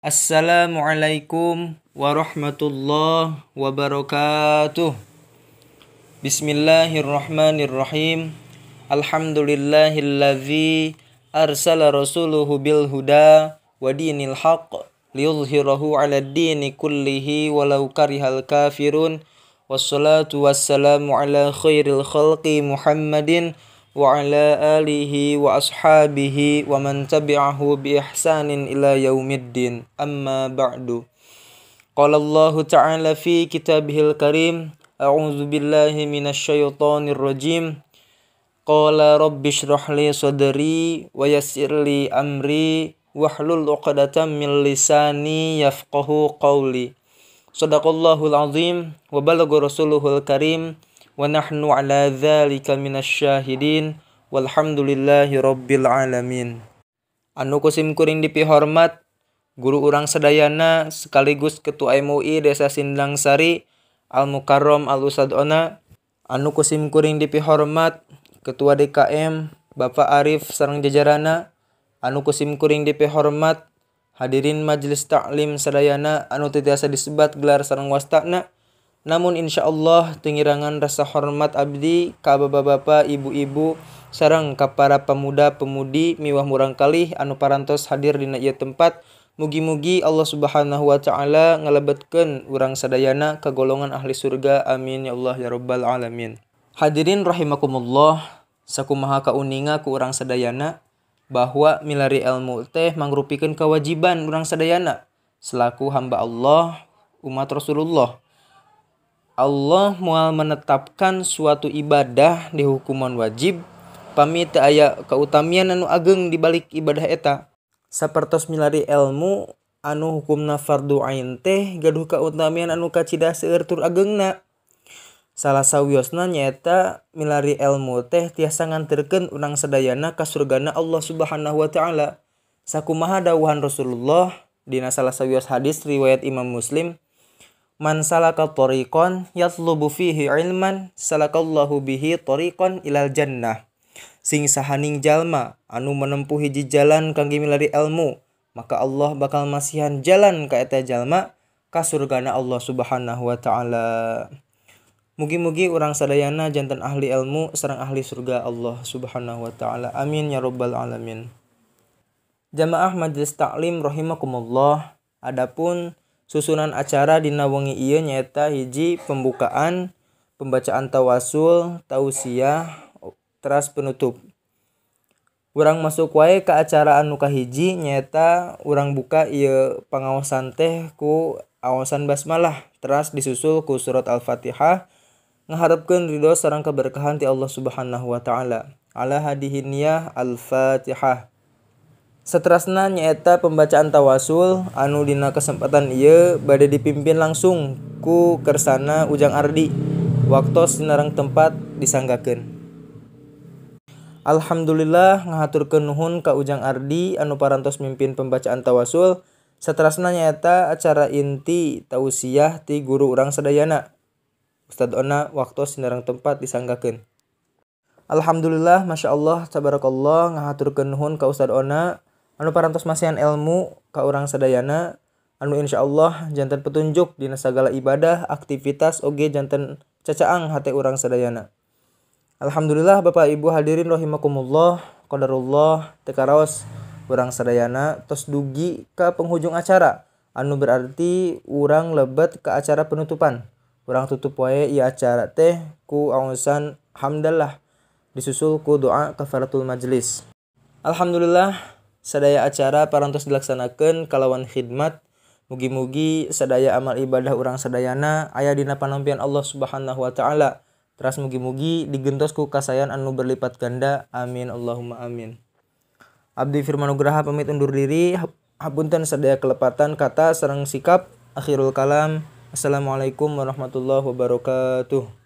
Assalamualaikum warahmatullahi wabarakatuh. Bismillahirrahmanirrahim. Alhamdulillahilladzi arsala rasuluhu bil huda wa dinil haqq liyuzhirahu 'alad dini kullihi walau karihal kafirun. Wassalatu wassalamu ala khairil khalqi Muhammadin wa ala alihi wa ashabihi wa man tabi'ahu bi ihsanin ila yaumiddin. Amma ba'du. Qala Allahu ta'ala fi kitabihil karim, a'udzu billahi minasyaitonir rajim. Qala rabbi shrah li sadri wa yassir li amri wahlul 'uqdatam min lisani yafqahu qawli. Sadaqallahul azim wa balagha rasuluhul karim. Wa nahnu ala dzalika minasyahidin walhamdulillahi rabbil alamin. Anu kusim kuring dipihormat guru urang sadayana sekaligus ketua MUI Desa Sindangsari Al Mukarram Al Ustad Ona. Anu kusim kuring dipihormat ketua DKM Bapak Arif sareng jajarana. Anu kusim kuring dipihormat hadirin majelis taklim sadayana anu teu tiasa disebat gelar sareng wastana. Namun insyaallah tengirangan rasa hormat abdi ka bapak-bapak, ibu-ibu, sareng ka para pemuda-pemudi miwah murangkalih anu parantos hadir dina ieu tempat. Mugi-mugi Allah Subhanahu wa taala ngalebetkeun urang sadayana ka golongan ahli surga. Amin ya Allah ya rabbal alamin. Hadirin rahimakumullah, sakumaha kauninga ku urang sadayana bahwa milari ilmu teh mangrupikeun kewajiban urang sadayana selaku hamba Allah, umat Rasulullah. Allah moal menetapkan suatu ibadah di hukuman wajib pami teu aya kautamian anu ageng di balik ibadah eta. Sapertos milari ilmu anu hukumna fardu ain teh gaduh kautamian anu kacida seueur tur agengna. Salah sawiosna nyaeta milari ilmu teh tiasa nganterkeun urang sadayana ka surgana Allah Subhanahu wa taala. Sakumaha dawuhan Rasulullah dina salah sawios hadis riwayat Imam Muslim, man salaka tariqan yatlubu fihi ilman salakallahu bihi tariqan ilal jannah. Sing sahaning jalma anu menempuh hiji jalan kangge milari ilmu, maka Allah bakal masihan jalan ka eta jalma ka surgana Allah Subhanahu wa taala. Mugi-mugi urang sadayana janten ahli ilmu sareng ahli surga Allah Subhanahu wa taala. Amin ya rabbal alamin. Jamaah majelis taklim rahimakumullah, adapun susunan acara dina wengi ieu nyaeta hiji pembukaan, pembacaan tawasul, tausiah, teras penutup. Urang masuk wae ka acara anu kahiji nyaeta urang buka ieu pangaosan teh ku aosan basmalah teras disusul ku surat Al-Fatihah ngaharepkeun ridho sareng keberkahan ti Allah Subhanahu wa taala. Ala hadihi niyah Al-Fatihah. Seterusna nyaeta pembacaan tawasul anu dina kesempatan ieu bade dipimpin langsung ku Kersana Ujang Ardi. Waktos sinareng tempat disanggakeun. Alhamdulillah ngahaturkeun nuhun ka Ujang Ardi anu parantos mimpin pembacaan tawasul. Seterusna nyaeta acara inti tausiah ti guru urang sadayana Ustad Ona. Waktos sinareng tempat disanggakeun. Alhamdulillah, masya Allah, tabarakallah, ngahaturkeun nuhun ka Ustad Ona anu parantos masihan ilmu ka urang sadayana anu insyaallah janten petunjuk dina sagala ibadah, aktivitas oge janten cacaang hate urang sadayana. Alhamdulillah Bapak Ibu hadirin rahimakumullah, qadarullah teu karaos urang sadayana tos dugi ka penghujung acara anu berarti urang lebet ke acara penutupan. Urang tutup wae ieu acara teh ku aosan hamdalah disusul ku doa kafaratul majelis. Alhamdulillah sadaya acara parantos dilaksanakeun kalawan khidmat. Mugi-mugi sadaya amal ibadah urang sadayana aya dina panampian Allah Subhanahu wa taala. Teras mugi-mugi digentos ku kasayan anu berlipat ganda. Amin Allahumma amin. Abdi Firman Nugraha pamit undur diri. Hapunten sadaya kelepatan kata sareng sikap. Akhirul kalam. Assalamualaikum warahmatullahi wabarakatuh.